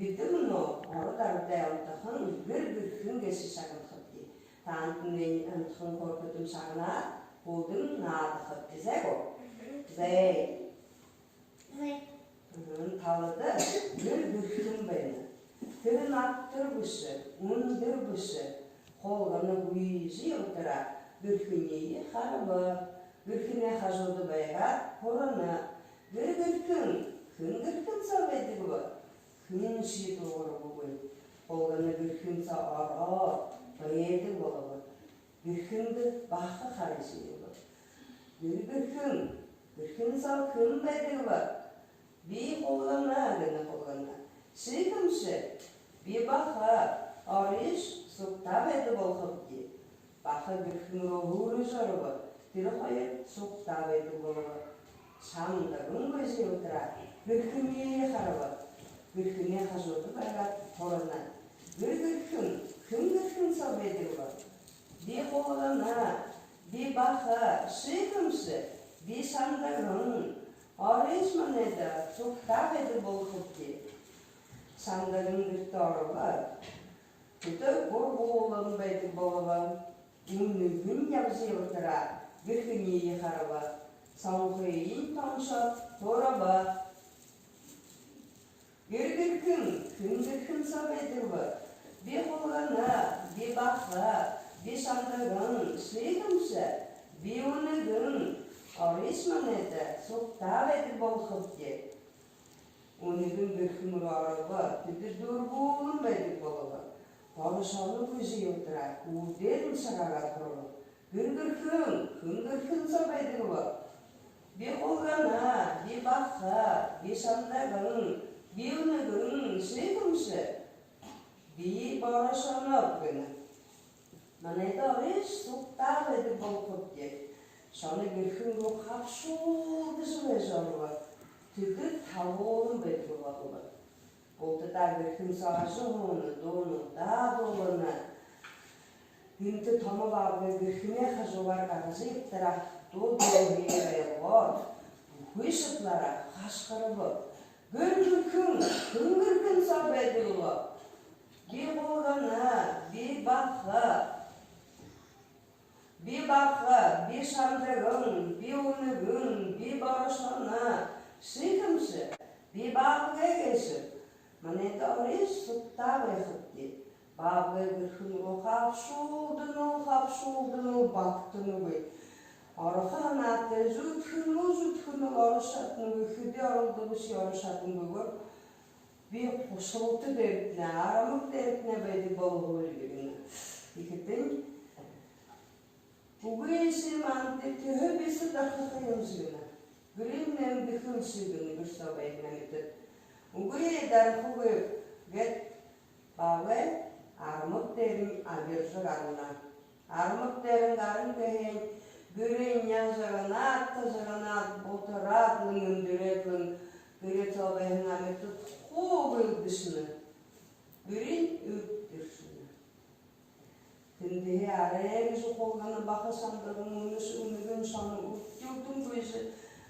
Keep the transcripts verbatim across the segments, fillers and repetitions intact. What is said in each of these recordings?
Бидэ мүнөө ород арадай онтохон гэр гэрхэн гээшые шагнахабди. Таанадни онтохон хөөрхэтэн шагнаад, һүүлдэнь наадахабди, зай гү? Зай. Зай. Мгм, талада гэр гэрхэн байна. Тэрэнь абтар бэшэ, үндэр бэшэ. Хулгана гүйжэ ябатараа, гэрхэниие хараба. Гэрхэнэй хажууда байгаад һурана: «Гэр гэрхэн, хэн гэрхэн соо байдаг бэ? Хэн шье дуугарбагүй». Хулгана гэрхэн соо ороод байдаг болобо. Гэрхэндэ баха харайжа ябаба. «Гэр гэрхэн, гэрхэн соо хэн байдаг бэ?» «Би хулгана», — гэнэ хулгана. «Ши хэмши?» «Би баха. Орыш, сугтаа байдаг болохобди». Баха гэрхэн руу һүүргэжэ оробо. Тэрэ хоёр сугтаа байдаг болобо. Шамдаган гүйжэ ябатараа, гэрхэниие хараба. Гэрхэнэй хажууда байгаад һурана: «Гэр гэрхэн, хэн гэрхэн соо байдаг бэ?» «Би хулгана. Би баха. Ши хэмши?» «Би шамдаган. Орыш манайда, сугтаа байдаг болохобди». Шамдаган гэртэ оробо. Тэдэ гурбуулан байдаг болобо. Үнэгэн ябажа ябатараа, гэрхэниие хараба. Сонхыень тоншоод һураба: «Гэр гэрхэн, хэн гэрхэн соо байдаг бэ?» «Би хулгана. Би баха. Би шамдаган. Ши хэмши?» «Би үнэгэн. Орыш манайда, сугтаа байдаг болохобди». Үнэгэн гэрхэн руу оробо. Тэдэ дүрбүүлэн байдаг болобо. Борошоно гүйжэ ябатараа, үүдээрнь шагаагаад һурана: «Гэр гэрхэн, хэн гэрхэн соо байдаг бэ?» «Би хулгана. Би баха. Би шамдаган. Би үнэгэн. Ши хэмши?» «Би борошоно», — гэнэ. «Манайда орыш, сугтаа байдаг болохобди». Шоно гэрхэн руу хабшуулдажа байжа оробо. Тэдэ табуулан байдаг болобо. Бултадаа гэрхэн соо ажаһууна, дуунуудаа дуулана. Гэнтэ томо баабгай гэрхэнэй хажуугаар гаража ябатараа, дуу дуулаһые ойлгоод, бүхы шадалаараа хашхарба. «Гэр гэрхэн, хэн гэрхэн соо байдаг бэ?» «Би хулгана. Би баха. Би баха. Би шамдаган. Би үнэгэн. Би борошоно. Ши хэмши?» «Би баабгай гээшэб. Манайда орыш, сугтаа байхабди». Баабгай гэрхэн руу хабшуулданал, хабшуулданал, багтанагүй. Орохо һанаатай, зүдхэнэл, зүдхэнэл, орожо шаданагүй, хэды оролдобошье орожо шадангүйгөөр: «Би хушалта дээрэтнай, армаг дээрэтнай байдаг болоһуу ли», — гэнэ. Тиихэдэнь: «Үгы, ши манда тэһээ бэшэ дархаха юм», — гэнэ. «Гэрынь нэмдэхэ юм», — гэнэ гэр соо байһан амитад. «Үгы, дархахагүйб», — гээд, баабгай армаг дээрэнь абиржа гарана. Армаг дээрэнь гаран гэһээнь, гэрынь яажа ганаад, таажа ганаад, бутараад лэ, эндэрээд лэ, гэрэй соо байһан амитад хуу гүйлдэшэнэ. Гэрынь үрдэршэнэ. Тэндэһээ арай гэжэ хулгана, баха, шамдаган, үнэгэн, шоно үрдилдэнгүй гэжэ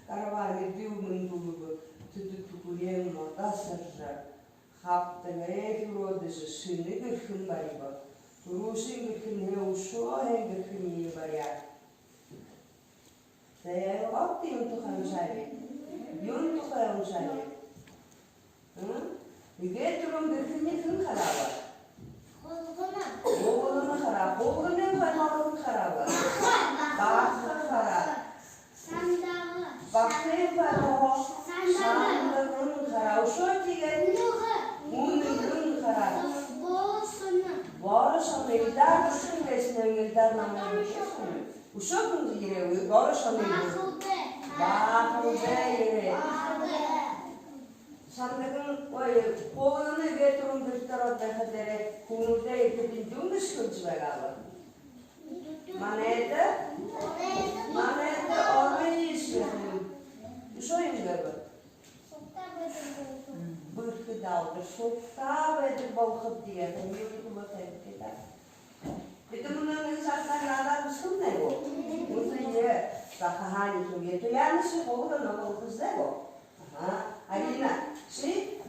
гарабааб, эдеэ үмэн дүүрбэ. Тэдэ түхэреэн модо асаржа, хабтагай хюрөөдэжэ, шэнэ гэрхэн бариба. Түрүүшын гэрхэнһээ үшөө һайн гэрхэниие бариа. Зай, ойлгообта, юун тухай уншааб? Юун тухай уншааб? М? Эгээ түрүүн гэрхэниие хэн харааба? Хулгана. Хулгана хараа. Хулганын хойноһоо хэн харааба? Баха хараа. Шамдаган. Бахын хойноһоо шамдаган хараа. Үшөө тиигээд үнэгэн. Үнэгэн хараа. Борошоно. Борошоно. Эльдар, үшөө гээшэнь, Эльдар намайе үшөө. Үшөө хүн ерээ гү? Борошоно. Бахалдай. Бахалдай ерээ. Бахалдай. Шамдаган, ой, хулгана эгээ түрүүн гэртэ ороод байхадаа, хүнүүдээ иихэдэнь юун гэжэ хэлэжэ байгааб? Манайда, манайда орыш. Үшөө юун гээб? Бэрхэ даалдар, сугтаа байдаг болохобди. Тиигээд юун гээб, тиигээд? Бидэ мүнөө нэгэ жаахан наадаа бэшэхэмнай гү? Үнэн, ээ, захаһаань юм. Ээ, Туяна, ши хулгана болохош, зай гү? Аха. Арина, ши?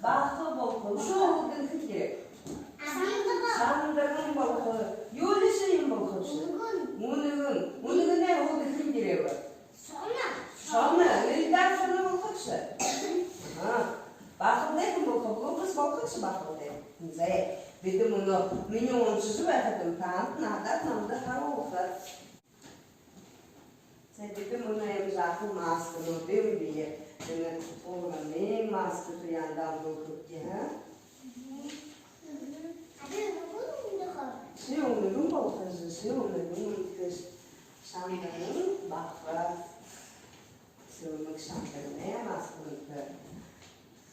Баха болохо. Үшөө һүүлдэнь хэн ерээ? Шандаган. Шандаган болохо. Юун лэ ши юм болохо ши? Үнэгэн. Үнэгэн. Үнэгэнэй һүүлдэ хэн ерээ бэ? Шоно. Шоно. Эльдар шоно болохо ши? А. Бахалдай хэн болохо? Бүлүүн гэс болохо ши бахалдай? Зэ. Бидэ мүнөө меню уншажа байхадань, таанад наадаад намда харуулха. Зэ, бидэ мүнөө иимэ жаахан маскануудые бэе. Энэ ууланай маска туяанда дуулахабди, а? Ши үнэгэн болохо ши, ши үнэгэн үнэдэхэш. Шандаган, Баха, Сэлмэг Шандаганай маска үнэдхэ.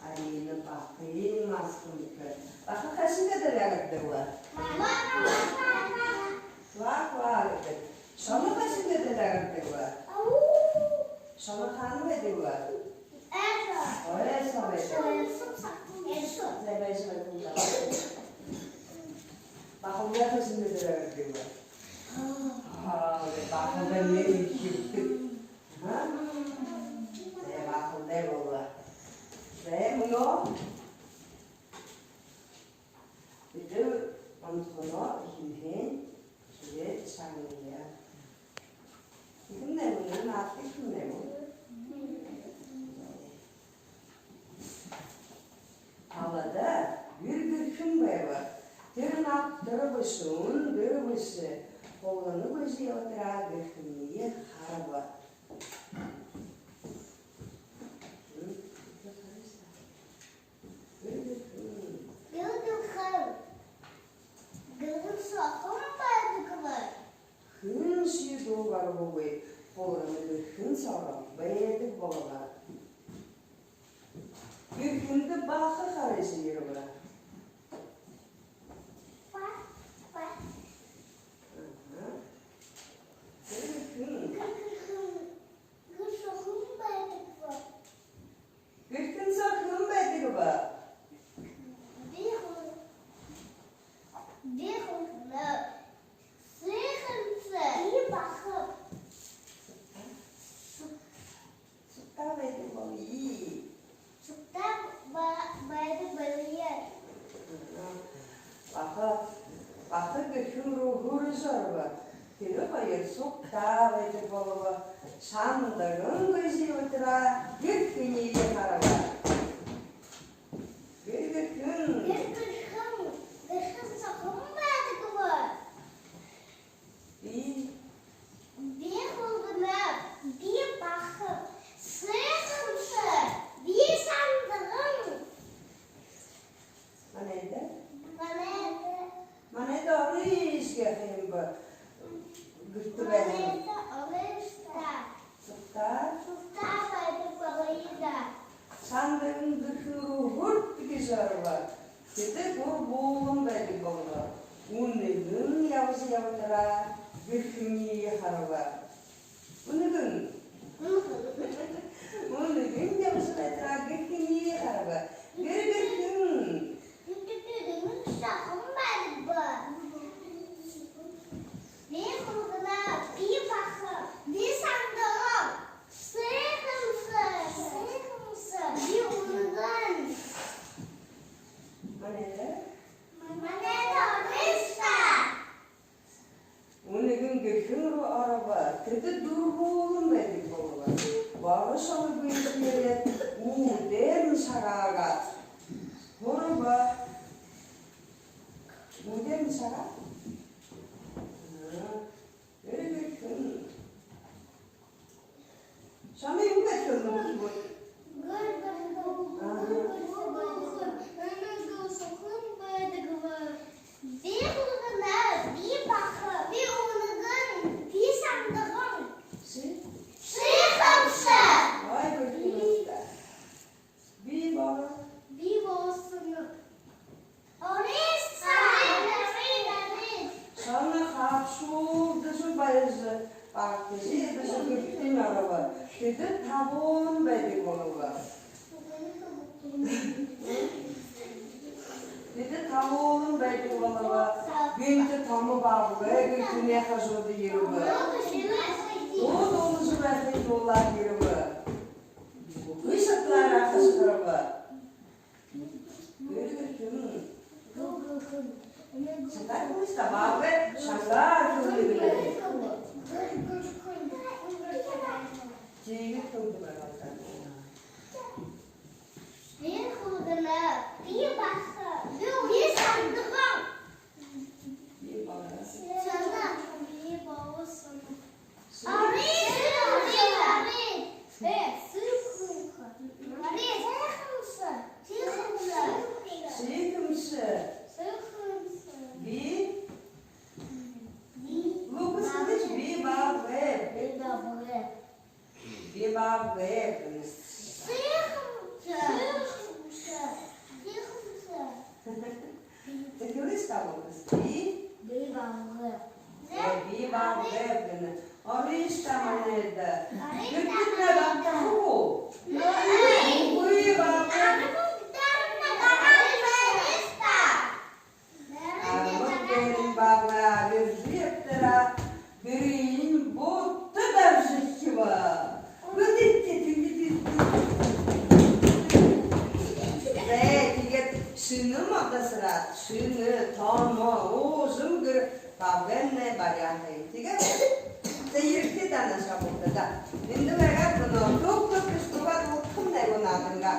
Арина Бахын маска үнэдхэ. Баха, хайшан гээд эльгэрдэг бэ? Ква-ква гэдэг. Шоно хайшан гээд эльгэрдэг бэ? Шоно хаана байдаг бэ? Ойсо. Ойсо байдаг. Зэ, байжа байгаарай. Бахалдай хайшан гээд эльгэрдэг бэ? Аа, бахалдай нэгэ хибтэг. А? Зэ, бахалдай болоо. Зэ, мүнөө бидэ онтохоноо эхинһээнь шүлээд шагная. Эхинһээнь мүнөө наадахамнай мүн. Талада гэр гэрхэн байба. Тэрэ набтар бэшэ, үндэр бэшэ. Хулгана гүйжэ ябатараа гэрхэниие хараба. Гэр гэрхэн. Гэр гэрхэн. Гэрхэн соо хэн байдаг бэ? Хэншье дуугарбагүй, хулгана гэрхэн соогоо байдаг болобо. Гэрхэндэ Баха харайжа ерэбэ. Ба-, ба-, Аха. Гэр гэрхэн. Гэр гэрхэн. Гэр соо хэн байдаг бэ? Гэрхэн соо хэн байдаг бэ? Би хул-, би хулгана. Сыханса. Би Баха. Сугтаа байдаг болыё. Сугтаа ба-, байдаг болыё. Баха, Баха гэрхэн руу һүрэ орбо. Тэрэ хоёр сугтаа байдаг болобо. Шандаган гүйжэ ябатараа гэрхэниие хараба. Гэр гэрхэн. Гэр гэрхэн. Гэрхэн соо хэн байдаг бэ? Би. Би хулгана. Би Баха. Сыханса. Би Шандаган. Манайда? Манайда. Манайда орыш гэхэ юм бэ? Гэртэ байһан. Манайда орыш даа. Сугтаа? Сугтаа байдаг болыё даа. Шандаган гэрхэн руу һүрт гэжэ орбо. Тэдэ гурбуулан байдаг болобо. Үнэгэн ябажа ябатараа гэрхэниие хараба. Үнэгэн. Үнэгэн ябажа ябатараа гэрхэниие хараба. Гэр гэрхэн. Гэр гэрхэн соо хэн байдаг бэ? Би хулгана, би Баха, би Шандаган. Сыханса. Сыханса. Би үнэгэн. Манайда? Манайда орыш даа. Үнэгэн гэрхэн руу орбо. Тэдэ дүрбүүлэн байдаг болобо. Бороо шоно гүйжэ ерээд, үүдээрнь шагаагаад һураба. Үүдээрнь шагаа. Гэр гэрхэн. Шамай юун гээд хэлэнэ бэ? Гэр гэрхэн. Аха. Үнэгэн соо хэн байдаг бэ? Би хулгана, би Баха, би үнэгэн, би Шандаган. Ши? Ши хамса. Ой, бэрхэ юм даа. Би Баха. Би Баха. Шоно хабшуулдажа байжа, багтажа эдижэ гэртэнь орбо. Тэдэ табан байдаг болобо. Тэдэ табан байдаг болобо. Гэнтэ томо баабгай гэртэнэй хажууда ерэбэ. Дуу дуулажа байхые дуулаад ерэбэ. Бүхы шадалаараа хашхарба. Баабгай гэнэ. Сыхамсаа. Сыхамсаа. Сыхамсаа. Зэ, хэлыш даа, Лукас. Би. Би баабгай. Зэ, би баабгай гэнэ. Орыш даа, манайда. Орыш даа. Гэртэтнай багтаха гү? Үгы, баабгай. Арбан дээрэнь баабгай абиржа ябатараа, гэрыень булта даржа эхилбэ. Үдыт, үдыт, үдыт. Зэ, тиигээд шэнэ модо асараад, шэнэ, томо, уужам гэр баабгаймнай баряа һэн. Тиигээд, зэ, ерэгты даа, наашаа булта даа. Эндэ байгаа гү, нөө, туг-туг гэжэ дуугаад, бултахамнай гү наадангаа?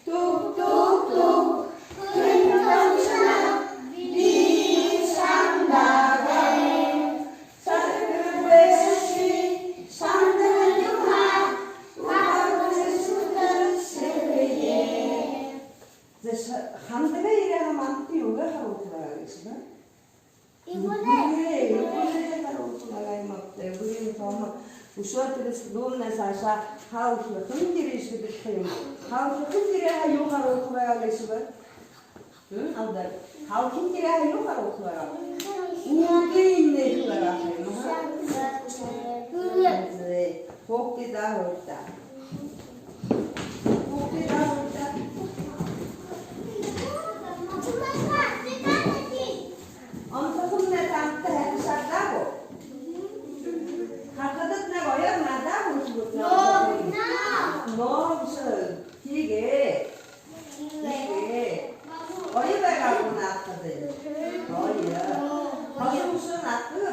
Туг, туг, туг, хэн томшоно, би шамда байнаб. Сархибши шамда юумэ, угаарши шүтэр сэхые. Зэ, ша-, хандагай ерээ һаа, манда юугээ харуулха байгаа гээшэб? Үгы, үгы, харуулха байгаа юм ааб даа. Үгы, томо. Үшөө тэрэ дуунай саашаа халхихан ерээшье гэдэг юм. Халхихан ерээ һаа, юу харуулха байгаа гээшэб? М, Алдар? Халхихан ерээ һаа, юу харуулха байгаа? Үгы, энэ байгаа юм, аха. Үгы. Хүүгэдээ һуугты даа, хүүгэдээ. Хүүгэдээ һуугты даа. Онтохомнай таанадта һайхан шагдаа гү? Харахадатнай гоёор наадаа гү, үхибүүд? Ноо. Ноо бэшэ. Тиигээ. Тиигээ. Гоё байгаа гү наадахада? Гоё. Гоё бэшэ, наадахада.